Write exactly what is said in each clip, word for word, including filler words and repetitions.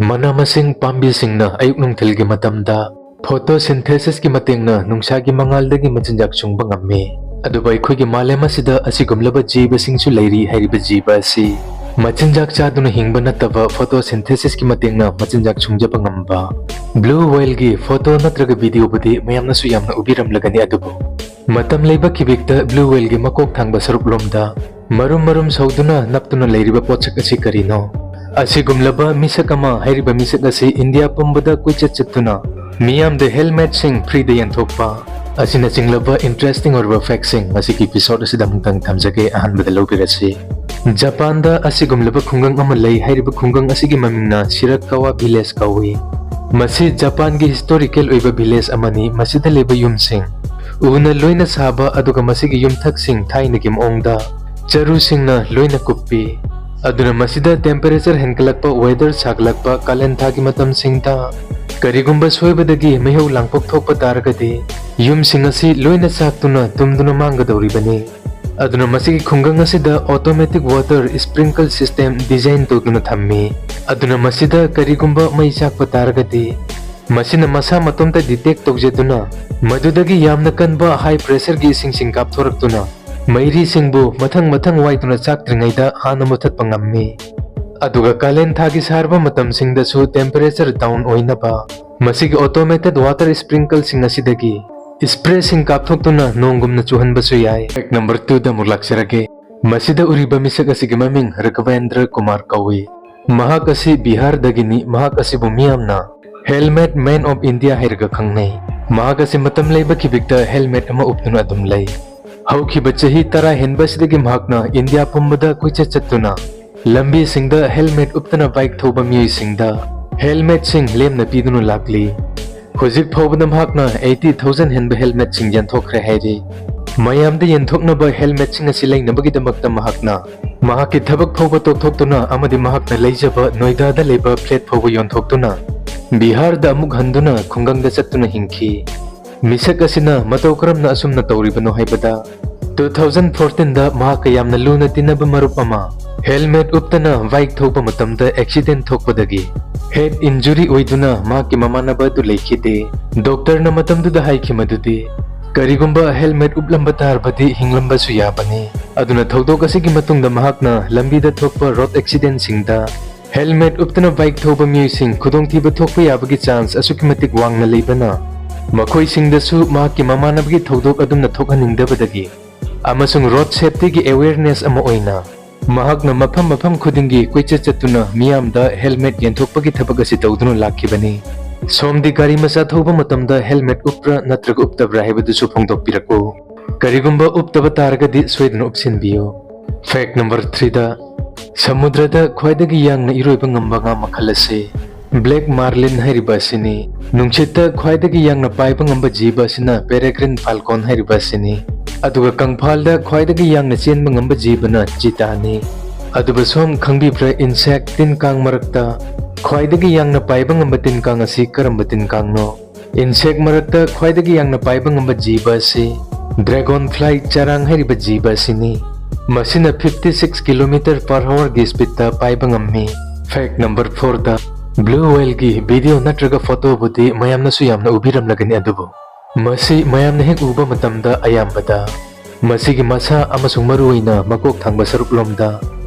ꯃꯅꯥ ꯃꯁꯤꯡ ꯄꯥꯝꯕꯤꯁꯤꯡꯅ ꯑꯌꯨꯛ ꯅꯨꯡꯊꯤꯜꯒꯤ ꯃꯇꯝꯗ photosynthesisꯀꯤ ꯃꯇꯦꯡꯅ ꯅꯨꯡꯁꯥꯒꯤ ꯃꯉꯥꯜꯗꯒꯤ ꯃꯆꯤꯟꯖꯥꯛ ꯁꯨꯡꯕ ꯉꯝꯃꯤ꯫ ꯑꯗꯨꯕꯨ ꯑꯩꯈꯣꯏꯒꯤ ꯃꯥꯂꯦꯝ ꯑꯁꯤꯗ ꯑꯁꯤꯒꯨꯝꯂꯕ ꯖꯤꯕꯁꯤꯡꯁꯨ ꯂꯩꯔꯤ ꯍꯥꯏꯔꯤꯕ ꯖꯤꯕ ꯑꯁꯤ ꯃꯆꯤꯟꯖꯥꯛ ꯆꯥꯗꯨꯅ ꯍꯤꯡꯕ ꯅꯠꯇꯕ photosynthesisꯀꯤ ꯃꯇꯦꯡꯅ ꯃꯆꯤꯟꯖꯥꯛ ꯁꯨꯡꯖꯕ ꯉꯝꯕ blue whaleꯒꯤ photo ꯅꯠꯇ꯭ꯔꯒ videoꯕꯨꯗꯤ ꯃꯌꯥꯝꯅꯁꯨ ꯌꯥꯝꯅ ꯎꯕꯤꯔꯝꯂꯒꯅꯤ, ꯑꯗꯨꯕꯨ ꯃꯇꯝ ꯂꯩꯕ ꯈꯤꯕꯤꯛꯇ blue whaleꯒꯤ ꯃꯀꯣꯛ ꯊꯥꯡꯕ ꯁꯔꯨꯛꯂꯣꯝꯗ ꯃꯔꯨꯝ ꯃꯔꯨꯝ ꯁꯧꯗꯨꯅ ꯅꯞꯇꯨꯅ ꯂꯩꯔꯤꯕ ꯄꯣꯠꯁꯛ ꯑꯁꯤ ꯀꯔꯤꯅꯣ? ꯑꯁꯤꯒꯨꯝꯂꯕ ꯃꯤꯁꯛ ꯑꯃ ꯍꯥꯏꯔꯤꯕ ꯃꯤꯁꯛ ꯑꯁꯤ ꯏꯟꯗꯤꯌꯥ ꯄꯨꯝꯕꯗ ꯀꯣꯏꯆꯠ ꯆꯠꯇꯨꯅ ꯃꯤꯌꯥꯝꯗ helmetꯁꯤꯡ freeꯗ ꯌꯦꯟꯊꯣꯛꯄ ꯑꯁꯤꯅꯆꯤꯡꯂꯕ interesting ꯑꯣꯏꯔꯕ factꯁꯤꯡ ꯉꯁꯤꯒꯤ episodeꯑꯁꯤꯗ ꯑꯃꯨꯛꯇꯪ ꯊꯝꯖꯒꯦ꯫ ꯑꯍꯥꯟꯕꯗ ꯂꯧꯕꯤꯔꯁꯤ꯫ ꯖꯄꯥꯟꯗ ꯑꯁꯤꯒꯨꯝꯂꯕ ꯈꯨꯡꯒꯪ ꯑꯃ ꯂꯩ꯫ ꯍꯥꯏꯔꯤꯕ ꯈꯨꯡꯒꯪ ꯑꯁꯤꯒꯤ ꯃꯃꯤꯡꯅ ꯁꯤꯔꯛꯀꯋꯥ village ꯀꯧꯏ꯫ ꯃꯁꯤ ꯖꯄꯥꯟꯒꯤ historical ꯑꯣꯏꯕ village ꯑꯃꯅꯤ꯫ ꯃꯁꯤꯗ ꯂꯩꯕ ꯌꯨꯝꯁꯤꯡ ꯎꯅ ꯂꯣꯏꯅ ꯁꯥꯕ, ꯑꯗꯨꯒ ꯃꯁꯤꯒꯤ ꯌꯨꯝꯊꯛꯁꯤꯡ ꯊꯥꯏꯅꯒꯤ ꯃꯑꯣꯡꯗ ꯆꯔꯨꯁꯤꯡꯅ ꯂꯣꯏꯅ ꯀꯨꯞꯄꯤ꯫ ꯑꯗꯨꯅ ꯃꯁꯤꯗ temperature ꯍꯦꯟꯒꯠꯂꯛꯄ, weather ꯁꯥꯒꯠꯂꯛꯄ, ꯀꯥꯂꯦꯟ ꯊꯥꯒꯤ ꯃꯇꯝꯁꯤꯡꯗ ꯀꯔꯤꯒꯨꯝꯕ ꯁꯣꯏꯕꯗꯒꯤ ꯃꯩꯍꯧ ꯂꯥꯡꯄꯣꯛ ꯊꯣꯛꯄ ꯇꯥꯔꯒꯗꯤ ꯌꯨꯝꯁꯤꯡ ꯑꯁꯤ ꯂꯣꯏꯅ ꯆꯥꯛꯇꯨꯅ ꯇꯨꯝꯗꯨꯅ ꯃꯥꯡꯒꯗꯧꯔꯤꯕꯅꯤ꯫ ꯑꯗꯨꯅ ꯃꯁꯤꯒꯤ ꯈꯨꯡꯒꯪ ꯑꯁꯤꯗ automatic water sprinkle system design ꯇꯧꯗꯨꯅ ꯊꯝꯃꯤ꯫ ꯑꯗꯨꯅ ꯃꯁꯤꯗ ꯀꯔꯤꯒꯨꯝꯕ ꯃꯩ ꯆꯥꯛꯄ ꯇꯥꯔꯒꯗꯤ ꯃꯁꯤꯅ ꯃꯁꯥ ꯃꯇꯣꯝꯇ detect ꯇꯧꯖꯗꯨꯅ ꯃꯗꯨꯗꯒꯤ ꯌꯥꯝꯅ ꯀꯟꯕ high pressureꯒꯤ ꯏꯁꯤꯡꯁꯤꯡ ꯀꯥꯞꯊꯣꯔꯛꯇꯨꯅ ꯃꯩꯔꯤꯁꯤꯡꯕꯨ ꯃꯊꯪ ꯃꯊꯪ ꯋꯥꯏꯗꯨꯅ ꯆꯥꯛꯇ꯭ꯔꯤꯉꯩꯗ ꯍꯥꯟꯅ ꯃꯨꯊꯠꯄ ꯉꯝꯃꯤ꯫ ꯑꯗꯨꯒ ꯀꯥꯂꯦꯟ ꯊꯥꯒꯤ ꯁꯥꯔꯕ ꯃꯇꯝꯁꯤꯡꯗꯁꯨ temperature down ꯑꯣꯏꯅꯕ ꯃꯁꯤꯒꯤ automated water sprinkleꯁꯤꯡ ꯑꯁꯤꯗꯒꯤ sprayꯁꯤꯡ ꯀꯥꯞꯊꯣꯛꯇꯨꯅ ꯅꯣꯡꯒꯨꯝꯅ ꯆꯨꯍꯟꯕꯁꯨ ꯌꯥꯏ꯫ Fact number twoꯗ ꯑꯃꯨꯛ ꯂꯥꯛꯆꯔꯒꯦ꯫ ꯃꯁꯤꯗ ꯎꯔꯤꯕ ꯃꯤꯁꯛ ꯑꯁꯤꯒꯤ ꯃꯃꯤꯡ ꯔꯘꯕꯦꯟꯗ꯭ꯔ ꯀꯨꯃꯥꯔ ꯀꯧꯏ꯫ ꯃꯍꯥꯛ ꯑꯁꯤ ꯕꯤꯍꯥꯔꯗꯒꯤꯅꯤ꯫ ꯃꯍꯥꯛ ꯑꯁꯤꯕꯨ ꯃꯤꯌꯥꯝꯅ helmet man of India ꯍꯥꯏꯔꯒ ꯈꯪꯅꯩ꯫ ꯃꯍꯥꯛ ꯑꯁꯤ ꯃꯇꯝ ꯂꯩꯕ ꯈꯤꯕꯤꯛꯇ helmet ꯑꯃ ꯎꯞꯇꯨꯅ ꯑꯗꯨꯝ ꯂꯩ꯫ ꯍꯧꯈꯤꯕ ꯆꯍꯤ ꯇꯔꯥ ꯍꯦꯟꯕ ꯑꯁꯤꯗꯒꯤ ꯃꯍꯥꯛꯅ ꯏꯟꯗꯤꯌꯥ ꯄꯨꯝꯕꯗ ꯀꯣꯏꯆꯠ ꯆꯠꯇꯨꯅ ꯂꯝꯕꯤꯁꯤꯡꯗ helmet ꯎꯞꯇꯅ bike ꯊꯧꯕ ꯃꯤꯑꯣꯏꯁꯤꯡꯗ helmetꯁꯤꯡ ꯂꯦꯝꯅ ꯄꯤꯗꯨꯅ ꯂꯥꯛꯂꯤ꯫ ꯍꯧꯖꯤꯛ ꯐꯥꯎꯕꯗ ꯃꯍꯥꯛꯅ eighty thousand ꯍꯦꯟꯕ helmetꯁꯤꯡ ꯌꯦꯟꯊꯣꯛꯈ꯭ꯔꯦ ꯍꯥꯏꯔꯤ꯫ ꯃꯌꯥꯝꯗ ꯌꯦꯟꯊꯣꯛꯅꯕ helmetꯁꯤꯡ ꯑꯁꯤ ꯂꯩꯅꯕꯒꯤꯗꯃꯛꯇ ꯃꯍꯥꯛꯅ ꯃꯍꯥꯛꯀꯤ ꯊꯕꯛ ꯐꯥꯎꯕ ꯇꯣꯛꯊꯣꯛꯇꯨꯅ ꯑꯃꯗꯤ ꯃꯍꯥꯛꯅ ꯂꯩꯖꯕ ꯅꯣꯏꯗꯥꯗ ꯂꯩꯕ flat ꯐꯥꯎꯕ ꯌꯣꯟꯊꯣꯛꯇꯨꯅ ꯕꯤꯍꯥꯔꯗ ꯑꯃꯨꯛ ꯍꯟꯗꯨꯅ ꯈꯨꯡꯒꯪꯗ ꯆꯠꯇꯨꯅ ꯍꯤꯡꯈꯤ꯫ ꯃꯤꯁꯛ ꯑꯁꯤꯅ ꯃꯇꯧ ꯀꯔꯝꯅ ꯑꯁꯨꯝꯅ ꯇꯧꯔꯤꯕꯅꯣ ꯍꯥꯏꯕꯗ, two thousand fourteenꯗ ꯃꯍꯥꯛꯀ ꯌꯥꯝꯅ ꯂꯨꯅ ꯇꯤꯟꯅꯕ ꯃꯔꯨꯞ ꯑꯃ ꯍꯦꯜꯃꯦꯠ ꯎꯞꯇꯅ ꯕꯥꯏꯛ ꯊꯧꯕ ꯃꯇꯝꯗ ꯑꯦꯛꯁꯤꯗꯦꯟ ꯊꯣꯛꯄꯗꯒꯤ ꯍꯦꯗ ꯏꯟꯖꯨꯔꯤ ꯑꯣꯏꯗꯨꯅ ꯃꯍꯥꯛꯀꯤ ꯃꯃꯥꯟꯅꯕ ꯑꯗꯨ ꯂꯩꯈꯤꯗꯦ꯫ ꯗꯣꯛꯇꯔꯅ ꯃꯇꯝꯗꯨꯗ ꯍꯥꯏꯈꯤ ꯃꯗꯨꯗꯤ, ꯀꯔꯤꯒꯨꯝꯕ ꯍꯦꯜꯃꯦꯠ ꯎꯞꯂꯝꯕ ꯇꯥꯔꯕꯗꯤ ꯍꯤꯡꯂꯝꯕꯁꯨ ꯌꯥꯕꯅꯤ꯫ ꯑꯗꯨꯅ ꯊꯧꯗꯣꯛ ꯑꯁꯤꯒꯤ ꯃꯇꯨꯡꯗ ꯃꯍꯥꯛꯅ ꯂꯝꯕꯤꯗ ꯊꯣꯛꯄ ꯔꯣꯗ ꯑꯦꯛꯁꯤꯗꯦꯟꯁꯤꯡꯗ ꯍꯦꯜꯃꯦꯠ ꯎꯞꯇꯅ ꯕꯥꯏꯛ ꯊꯧꯕ ꯃꯤꯑꯣꯏꯁꯤꯡ ꯈꯨꯗꯣꯡꯊꯤꯕ ꯊꯣꯛꯄ ꯌꯥꯕꯒꯤ ꯆꯥꯟꯁ ꯑꯁꯨꯛꯀꯤ ꯃꯇꯤꯛ ꯋꯥꯡꯅ ꯂꯩꯕꯅ, ꯃꯈꯣꯏꯁꯤꯡꯗꯁꯨ ꯃꯍꯥꯛꯀꯤ ꯃꯃꯥꯟꯅꯕꯒꯤ ꯊꯧꯗꯣꯛ ꯑꯗꯨꯝꯅ ꯊꯣꯛꯍꯟꯅꯤꯡꯗꯕꯗꯒꯤ ꯑꯃꯁꯨꯡ ꯔꯣꯗ ꯁꯦꯐꯇꯤꯒꯤ ꯑꯦꯋꯦꯌꯔꯅꯦꯁ ꯑꯃ ꯑꯣꯏꯅ ꯃꯍꯥꯛꯅ ꯃꯐꯝ ꯃꯐꯝ ꯈꯨꯗꯤꯡꯒꯤ ꯀꯣꯏꯆꯠ ꯆꯠꯇꯨꯅ ꯃꯤꯌꯥꯝꯗ ꯍꯦꯜꯃꯦꯠ ꯌꯦꯟꯊꯣꯛꯄꯒꯤ ꯊꯕꯛ ꯑꯁꯤ ꯇꯧꯗꯨꯅ ꯂꯥꯛꯈꯤꯕꯅꯤ꯫ ꯁꯣꯝꯗꯤ ꯒꯥꯔꯤ ꯃꯆꯥ ꯊꯧꯕ ꯃꯇꯝꯗ ꯍꯦꯜꯃꯦꯠ ꯎꯞꯄ꯭ꯔꯥ ꯅꯠꯇ꯭ꯔꯒ ꯎꯞꯇꯕ꯭ꯔꯥ ꯍꯥꯏꯕꯗꯨꯁꯨ ꯐꯣꯡꯗꯣꯛꯄꯤꯔꯛꯎ꯫ ꯀꯔꯤꯒꯨꯝꯕ ꯎꯞꯇꯕ ꯇꯥꯔꯒꯗꯤ ꯁꯣꯏꯗꯅ ꯎꯞꯁꯤꯟꯕꯤꯌꯨ꯫ ꯐꯦꯛ ꯅꯝꯕꯔ ꯊ꯭ꯔꯤꯗ, ꯁꯃꯨꯗ꯭ꯔꯗ ꯈ꯭ꯋꯥꯏꯗꯒꯤ ꯌꯥꯡꯅ ꯏꯔꯣꯏꯕ ꯉꯝꯕ ꯉꯥ ꯃꯈꯜ ꯑꯁꯤ ꯕ꯭ꯂꯦꯛ ꯃꯥꯔꯂꯤꯟ ꯍꯥꯏꯔꯤꯕ ꯑꯁꯤꯅꯤ꯫ ꯅꯨꯡꯁꯤꯠꯇ ꯈ꯭ꯋꯥꯏꯗꯒꯤ ꯌꯥꯡꯅ ꯄꯥꯏꯕ ꯉꯝꯕ ꯖꯤꯕ ꯑꯁꯤꯅ ꯄꯦꯔꯦꯒ꯭ꯔꯤꯟ ꯐꯥꯜꯀꯣꯟ ꯍꯥꯏꯔꯤꯕ ꯑꯁꯤꯅꯤ꯫ ꯑꯗꯨꯒ ꯀꯪꯐꯥꯜꯗ ꯈ꯭ꯋꯥꯏꯗꯒꯤ ꯌꯥꯡꯅ ꯆꯦꯟꯕ ꯉꯝꯕ ꯖꯤꯕꯅ ꯆꯤꯇꯥꯅꯤ꯫ ꯑꯗꯨꯕꯨ ꯁꯣꯝ ꯈꯪꯕꯤꯕ꯭ꯔꯥ, ꯏꯟꯁꯦꯛ, ꯇꯤꯟ ꯀꯥꯡ ꯃꯔꯛꯇ ꯈ꯭ꯋꯥꯏꯗꯒꯤ ꯌꯥꯡꯅ ꯄꯥꯏꯕ ꯉꯝꯕ ꯇꯤꯟ ꯀꯥꯡ ꯑꯁꯤ ꯀꯔꯝꯕ ꯇꯤꯟ ꯀꯥꯡꯅꯣ? ꯏꯟꯁꯦꯛ ꯃꯔꯛꯇ ꯈ꯭ꯋꯥꯏꯗꯒꯤ ꯌꯥꯡꯅ ꯄꯥꯏꯕ ꯉꯝꯕ ꯖꯤꯕ ꯑꯁꯤ ꯗ꯭ꯔꯦꯒꯣꯟ ꯐ꯭ꯂꯥꯏ ꯆꯔꯥꯡ ꯍꯥꯏꯔꯤꯕ ꯖꯤꯕ ꯑꯁꯤꯅꯤ꯫ ꯃꯁꯤꯅ fifty six kilometer per hourꯒꯤ ꯁ꯭ꯄꯤꯗꯇ ꯄꯥꯏꯕ ꯉꯝꯃꯤ꯫ ꯐꯦꯛ ꯅꯝꯕꯔ ꯐꯣꯔꯗ, ꯕ꯭ꯂꯨ ꯋꯦꯜꯒꯤ ꯚꯤꯗꯤꯑꯣ ꯅꯠꯇ꯭ꯔꯒ ꯐꯣꯇꯣꯕꯨꯗꯤ ꯃꯌꯥꯝꯅꯁꯨ ꯌꯥꯝꯅ ꯎꯕꯤꯔꯝꯂꯒꯅꯤ, ꯑꯗꯨꯕꯨ ꯃꯁꯤ ꯃꯌꯥꯝꯅ ꯍꯦꯛ ꯎꯕ ꯃꯇꯝꯗ ꯑꯌꯥꯝꯕꯗ ꯃꯁꯤꯒꯤ ꯃꯁꯥ ꯑꯃꯁꯨꯡ ꯃꯔꯨꯑꯣꯏꯅ ꯃꯀꯣꯛ ꯊꯪꯕ ꯁꯔꯨꯛꯂꯣꯝꯗ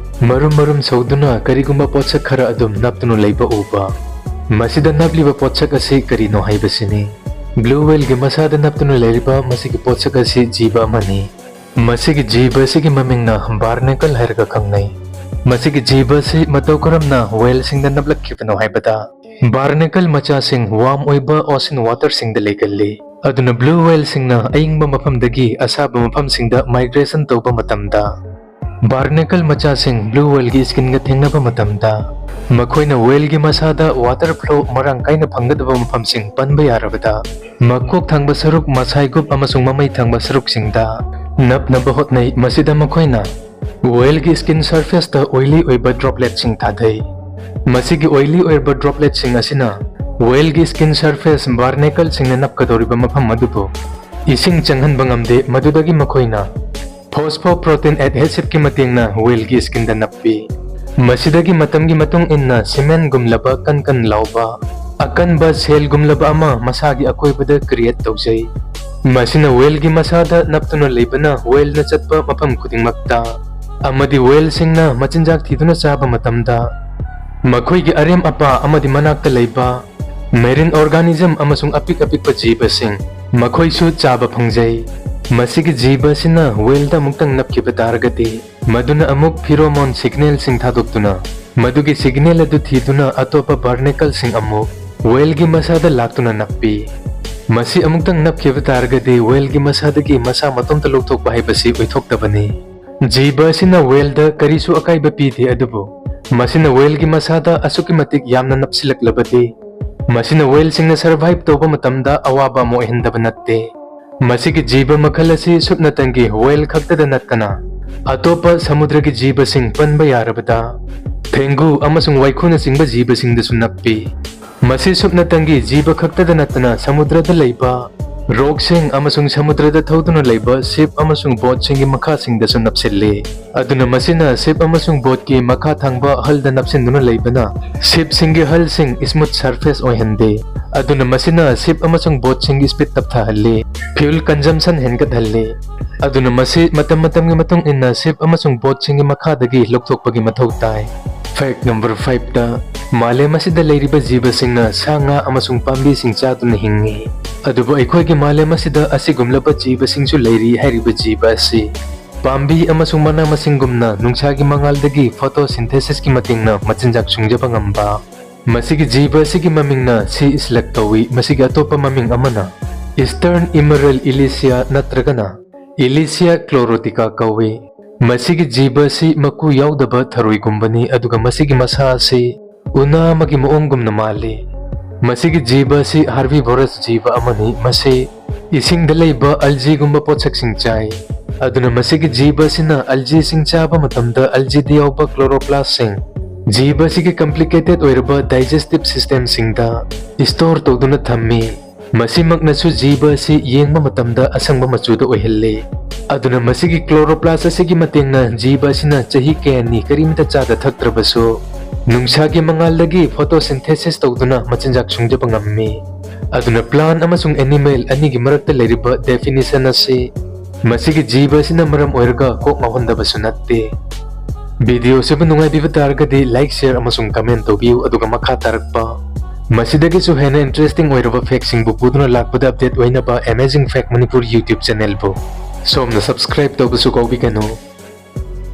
ꯃꯔꯨꯝ ꯃꯔꯨꯝ ꯁꯧꯗꯨꯅ ꯀꯔꯤꯒꯨꯝꯕ ꯄꯣꯠꯁꯛ ꯈꯔ ꯑꯗꯨꯝ ꯅꯞꯇꯨꯅ ꯂꯩꯕ ꯎꯕ꯫ ꯃꯁꯤꯗ ꯅꯞꯂꯤꯕ ꯄꯣꯠꯁꯛ ꯑꯁꯤ ꯀꯔꯤꯅꯣ ꯍꯥꯏꯕꯁꯤꯅꯤ꯫ ꯕ꯭ꯂꯨ ꯋꯦꯜꯒꯤ ꯃꯁꯥꯗ ꯅꯞꯇꯨꯅ ꯂꯩꯔꯤꯕ ꯃꯁꯤꯒꯤ ꯄꯣꯠꯁꯛ ꯑꯁꯤ ꯖꯤꯕ ꯑꯃꯅꯤ꯫ ꯃꯁꯤꯒꯤ ꯖꯤꯕ ꯑꯁꯤꯒꯤ ꯃꯃꯤꯡꯅ ꯕꯥꯔꯅꯦꯀꯜ ꯍꯥꯏꯔꯒ ꯈꯪꯅꯩ꯫ ꯃꯁꯤꯒꯤ ꯖꯤꯕ ꯑꯁꯤ ꯃꯇꯧ ꯀꯔꯝꯅ ꯋꯦꯜꯁꯤꯡꯗ ꯅꯞꯂꯛꯈꯤꯕꯅꯣ ꯍꯥꯏꯕꯗ, ꯕꯥꯔꯅꯦꯀꯜ ꯃꯆꯥꯁꯤꯡ ꯋꯥꯔꯝ ꯑꯣꯏꯕ ꯑꯣꯁꯤꯟ ꯋꯥꯇꯔꯁꯤꯡꯗ ꯂꯩꯒꯜꯂꯤ꯫ ꯑꯗꯨꯅ ꯕ꯭ꯂꯨ ꯋꯦꯜꯁꯤꯡꯅ ꯑꯏꯪꯕ ꯃꯐꯝꯗꯒꯤ ꯑꯁꯥꯕ ꯃꯐꯝꯁꯤꯡꯗ ꯃꯥꯏꯒ꯭ꯔꯦꯁꯟ ꯇꯧꯕ ꯃꯇꯝꯗ, ꯕꯥꯔꯅꯦꯀꯜ ꯃꯆꯥꯁꯤꯡ ꯕ꯭ꯂꯨ ꯋꯦꯜꯒꯤ ꯁ꯭ꯀꯤꯟꯒ ꯊꯦꯡꯅꯕ ꯃꯇꯝꯗ, ꯃꯈꯣꯏꯅ ꯋꯦꯜꯒꯤ ꯃꯁꯥꯗ ꯋꯥꯇꯔ ꯐ꯭ꯂꯣ ꯃꯔꯥꯡ ꯀꯥꯏꯅ ꯐꯪꯒꯗꯕ ꯃꯐꯝꯁꯤꯡ ꯄꯟꯕ ꯌꯥꯔꯕꯗ, ꯃꯀꯣꯛ ꯊꯪꯕ ꯁꯔꯨꯛ, ꯃꯁꯥꯏꯒꯨꯞ ꯑꯃꯁꯨꯡ ꯃꯃꯩ ꯊꯪꯕ ꯁꯔꯨꯛꯁꯤꯡꯗ ꯅꯞꯅꯕ ꯍꯣꯠꯅꯩ꯫ ꯃꯁꯤꯗ ꯃꯈꯣꯏꯅ ꯋꯦꯜꯒꯤ ꯁ꯭ꯀꯤꯟ ꯁꯔꯐꯦꯁꯇ ꯑꯣꯏꯂꯤ ꯑꯣꯏꯕ ꯗ꯭ꯔꯣꯞꯂꯦꯠꯁꯤꯡ ꯊꯥꯗꯩ꯫ ꯃꯁꯤꯒꯤ ꯑꯣꯏꯂꯤ ꯑꯣꯏꯔꯕ ꯗ꯭ꯔꯣꯞꯂꯦꯠꯁꯤꯡ ꯑꯁꯤꯅ ꯋꯦꯜꯒꯤ ꯁ꯭ꯀꯤꯟ ꯁꯔꯐꯦꯁ ꯕꯥꯔꯅꯦꯀꯜꯁꯤꯡꯅ ꯅꯞꯀꯗꯧꯔꯤꯕ ꯃꯐꯝ ꯑꯗꯨꯕꯨ ꯏꯁꯤꯡ ꯆꯪꯍꯟꯕ ꯉꯝꯗꯦ, ꯃꯗꯨꯗꯒꯤ ꯃꯈꯣꯏꯅ Phosphoprotein adhesive ꯀꯤ ꯃꯇꯦꯡꯅ whale ꯒꯤ skin ꯗ ꯅꯞꯄꯤ꯫ ꯃꯁꯤꯗꯒꯤ ꯃꯇꯝꯒꯤ ꯃꯇꯨꯡ ꯏꯟꯅ cement ꯒꯨꯝꯂꯕ ꯀꯟ ꯀꯟ ꯂꯥꯎꯕ, ꯑꯀꯟꯕ shell ꯒꯨꯝꯂꯕ ꯑꯃ ꯃꯁꯥꯒꯤ ꯑꯀꯣꯏꯕꯗ create ꯇꯧꯖꯩ꯫ ꯃꯁꯤꯅ whale ꯒꯤ ꯃꯁꯥꯗ ꯅꯞꯇꯨꯅ ꯂꯩꯕꯅ whale ꯅ ꯆꯠꯄ ꯃꯐꯝ ꯈꯨꯗꯤꯡꯃꯛꯇ, ꯑꯃꯗꯤ whale ꯁꯤꯡꯅ ꯃꯆꯤꯟꯖꯥꯛ ꯊꯤꯗꯨꯅ ꯆꯥꯕ ꯃꯇꯝꯗ, ꯃꯈꯣꯏꯒꯤ ꯑꯔꯦꯝ ꯑꯄꯥ ꯑꯃꯗꯤ ꯃꯅꯥꯛꯇ ꯂꯩꯕ marine organism ꯑꯃꯁꯨꯡ ꯑꯄꯤꯛ ꯑꯄꯤꯛꯄ ꯖꯤꯕꯁꯤꯡ, ꯃꯈꯣꯏꯁꯨ ꯆꯥꯕ ꯐꯪꯖꯩ꯫ ꯃꯁꯤꯒꯤ ꯖꯤꯕ ꯑꯁꯤꯅ whale ꯗ ꯑꯃꯨꯛꯇꯪ ꯅꯞꯈꯤꯕ ꯇꯥꯔꯒꯗꯤ, ꯃꯗꯨꯅ ꯑꯃꯨꯛ pheromone signal ꯁꯤꯡ ꯊꯥꯗꯣꯛꯇꯨꯅ, ꯃꯗꯨꯒꯤ signal ꯑꯗꯨ ꯊꯤꯗꯨꯅ ꯑꯇꯣꯞꯄ barnacle ꯁꯤꯡ ꯑꯃꯨꯛ whale ꯒꯤ ꯃꯁꯥꯗ ꯂꯥꯛꯇꯨꯅ ꯅꯞꯄꯤ꯫ ꯃꯁꯤ ꯑꯃꯨꯛꯇꯪ ꯅꯞꯈꯤꯕ ꯇꯥꯔꯒꯗꯤ, whale ꯒꯤ ꯃꯁꯥꯗꯒꯤ ꯃꯁꯥ ꯃꯇꯣꯝꯇ ꯂꯧꯊꯣꯛꯄ ꯍꯥꯏꯕꯁꯤ ꯑꯣꯏꯊꯣꯛꯇꯕꯅꯤ꯫ ꯖꯤꯕ ꯑꯁꯤꯅ whale ꯗ ꯀꯔꯤꯁꯨ ꯑꯀꯥꯏꯕ ꯄꯤꯗꯦ, ꯑꯗꯨꯕꯨ ꯃꯁꯤꯅ whale ꯒꯤ ꯃꯁꯥꯗ ꯑꯁꯨꯛꯀꯤ ꯃꯇꯤꯛ ꯌꯥꯝꯅ ꯅꯞꯁꯤꯜꯂꯛꯂꯕꯗꯤ, ꯃꯁꯤꯅ whale ꯁꯤꯡꯅ survive ꯇꯧꯕ ꯃꯇꯝꯗ ꯑꯋꯥꯕ ꯑꯃ ꯑꯣꯏꯍꯟꯗꯕ ꯅꯠꯇꯦ꯫ ꯃꯁꯤꯒꯤ ꯖꯤꯕ ꯃꯈꯜ ꯑꯁꯤ ꯁꯨꯞꯅꯇꯪꯒꯤ whale ꯈꯛꯇꯗ ꯅꯠꯇꯅ, ꯑꯇꯣꯞꯄ ꯁꯃꯨꯗ꯭ꯔꯒꯤ ꯖꯤꯕꯁꯤꯡ ꯄꯟꯕ ꯌꯥꯔꯕꯗ, ꯊꯦꯡꯒꯨ ꯑꯃꯁꯨꯡ ꯋꯥꯏꯈꯨꯅꯆꯤꯡꯕ ꯖꯤꯕꯁꯤꯡꯗꯁꯨ ꯅꯞꯄꯤ꯫ ꯃꯁꯤ ꯁꯨꯞꯅꯇꯪꯒꯤ ꯖꯤꯕ ꯈꯛꯇꯗ ꯅꯠꯇꯅ, ꯁꯃꯨꯗ꯭ꯔꯗ ꯂꯩꯕ rock ꯁꯤꯡ ꯑꯃꯁꯨꯡ ꯁꯃꯨꯗ꯭ꯔꯗ ꯊꯧꯗꯨꯅ ꯂꯩꯕ ship ꯑꯃꯁꯨꯡ boat ꯁꯤꯡꯒꯤ ꯃꯈꯥꯁꯤꯡꯗꯁꯨ ꯅꯞꯁꯤꯜꯂꯤ꯫ ꯑꯗꯨꯅ ꯃꯁꯤꯅ ship ꯑꯃꯁꯨꯡ boat ꯀꯤ ꯃꯈꯥ ꯊꯪꯕ hull ꯗ ꯅꯞꯁꯤꯟꯗꯨꯅ ꯂꯩꯕꯅ ship ꯁꯤꯡꯒꯤ hull ꯁꯤꯡ smooth surface ꯑꯣꯏꯍꯟꯗꯦ꯫ ꯑꯗꯨꯅ ꯃꯁꯤꯅ ship ꯑꯃꯁꯨꯡ boat ꯁꯤꯡꯒꯤ speed ꯇꯞꯊꯍꯜꯂꯤ, fuel consumption ꯍꯦꯟꯒꯠꯍꯜꯂꯤ꯫ ꯑꯗꯨꯅ ꯃꯁꯤ ꯃꯇꯝ ꯃꯇꯝꯒꯤ ꯃꯇꯨꯡ ꯏꯟꯅ ship ꯑꯃꯁꯨꯡ boat ꯁꯤꯡꯒꯤ ꯃꯈꯥꯗꯒꯤ ꯂꯧꯊꯣꯛꯄꯒꯤ ꯃꯊꯧ ꯇꯥꯏ꯫ Fact number five ꯇ, ꯃꯥꯂꯦꯝ ꯑꯁꯤꯗ ꯂꯩꯔꯤꯕ ꯖꯤꯕꯁꯤꯡꯅ ꯁꯥ ꯉꯥ ꯑꯃꯁꯨꯡ ꯄꯥꯝꯕꯤꯁꯤꯡ ꯆꯥꯗꯨꯅ ꯍꯤꯡꯏ꯫ ꯑꯗꯨꯕꯨ ꯑꯩꯈꯣꯏꯒꯤ ꯃꯥꯂꯦꯝ ꯑꯁꯤꯗ ꯑꯁꯤꯒꯨꯝꯂꯕ ꯖꯤꯕꯁꯤꯡꯁꯨ ꯂꯩꯔꯤ ꯍꯥꯏꯔꯤꯕ ꯖꯤꯕ ꯑꯁꯤ ꯄꯥꯝꯕꯤ ꯑꯃꯁꯨꯡ ꯃꯅꯥ ꯃꯁꯤꯡꯒꯨꯝꯅ ꯅꯨꯡꯁꯥꯒꯤ ꯃꯉꯥꯜꯗꯒꯤ photosynthesis ꯀꯤ ꯃꯇꯦꯡꯅ ꯃꯆꯤꯟꯖꯥꯛ ꯁꯨꯡꯖꯕ ꯉꯝꯕ꯫ ꯃꯁꯤꯒꯤ ꯖꯤꯕ ꯑꯁꯤꯒꯤ ꯃꯃꯤꯡꯅ sea slug ꯀꯧꯏ꯫ ꯃꯁꯤꯒꯤ ꯑꯇꯣꯞꯄ ꯃꯃꯤꯡ ꯑꯃꯅ Eastern Emerald Elysia ꯅꯠꯇ꯭ꯔꯒꯅ Elysia chlorotica ꯀꯧꯏ꯫ ꯃꯁꯤꯒꯤ ꯖꯤꯕ ꯑꯁꯤ ꯃꯀꯨ ꯌꯥꯎꯗꯕ ꯊꯔꯣꯏꯒꯨꯝꯕꯅꯤ, ꯑꯗꯨꯒ ꯃꯁꯤꯒꯤ ꯃꯁꯥ ꯑꯁꯤ ꯎꯅꯥ ꯑꯃꯒꯤ ꯃꯑꯣꯡꯒꯨꯝꯅ ꯃꯥꯜꯂꯤ꯫ ꯃꯁꯤꯒꯤ ꯖꯤꯕ ꯑꯁꯤ herbivorous ꯖꯤꯕ ꯑꯃꯅꯤ꯫ ꯃꯁꯤ ꯏꯁꯤꯡꯗ ꯂꯩꯕ algae ꯒꯨꯝꯕ ꯄꯣꯠꯁꯛꯁꯤꯡ ꯆꯥꯏ꯫ ꯑꯗꯨꯅ ꯃꯁꯤꯒꯤ ꯖꯤꯕ ꯑꯁꯤꯅ algae ꯁꯤꯡ ꯆꯥꯕ ꯃꯇꯝꯗ algae ꯗ ꯌꯥꯎꯕ chloroplast ꯁꯤꯡ ꯖꯤꯕ ꯑꯁꯤꯒꯤ complicated ꯑꯣꯏꯔꯕ digestive system ꯁꯤꯡꯗ store ꯇꯧꯗꯨꯅ ꯊꯝꯃꯤ꯫ ꯃꯁꯤꯃꯛꯅꯁꯨ ꯖꯤꯕ ꯑꯁꯤ ꯌꯦꯡꯕ ꯃꯇꯝꯗ ꯑꯁꯪꯕ ꯃꯆꯨꯗ ꯑꯣꯏꯍꯜꯂꯤ꯫ ꯑꯗꯨꯅ ꯃꯁꯤꯒꯤ chloroplast ꯑꯁꯤꯒꯤ ꯃꯇꯦꯡꯅ ꯖꯤꯕ ꯑꯁꯤꯅ ꯆꯍꯤ ꯀꯌꯥꯅꯤ ꯀꯔꯤꯃꯇ ꯆꯥꯗ ꯊꯛꯇ꯭ꯔꯕꯁꯨ ꯅꯨꯡꯁꯥꯒꯤ ꯃꯉꯥꯜꯗꯒꯤ photosynthesis ꯇꯧꯗꯨꯅ ꯃꯆꯤꯟꯖꯥꯛ ꯁꯨꯡꯖꯕ ꯉꯝꯃꯤ꯫ ꯑꯗꯨꯅ plant ꯑꯃꯁꯨꯡ animal ꯑꯅꯤꯒꯤ ꯃꯔꯛꯇ ꯂꯩꯔꯤꯕ definition ꯑꯁꯤ ꯃꯁꯤꯒꯤ ꯖꯤꯕ ꯑꯁꯤꯅ ꯃꯔꯝ ꯑꯣꯏꯔꯒ ꯀꯣꯛ ꯉꯥꯎꯍꯟꯗꯕꯁꯨ ꯅꯠꯇꯦ꯫ Video ꯑꯁꯤꯕꯨ ꯅꯨꯡꯉꯥꯏꯕꯤꯕ ꯇꯥꯔꯒꯗꯤ like, share ꯑꯃꯁꯨꯡ comment ꯇꯧꯕꯤꯌꯨ, ꯑꯗꯨꯒ ꯃꯈꯥ ꯇꯥꯔꯛꯄ ꯃꯁꯤꯗꯒꯤꯁꯨ ꯍꯦꯟꯅ interesting ꯑꯣꯏꯔꯕ factꯁꯤꯡꯕꯨ ꯄꯨꯗꯨꯅ ꯂꯥꯛꯄꯗ update ꯑꯣꯏꯅꯕ Amazing Fact Manipur YouTube channelꯕꯨ ꯁꯣꯝꯅ subscribe ꯇꯧꯕꯁꯨ ꯀꯥꯎꯕꯤꯒꯅꯨ꯫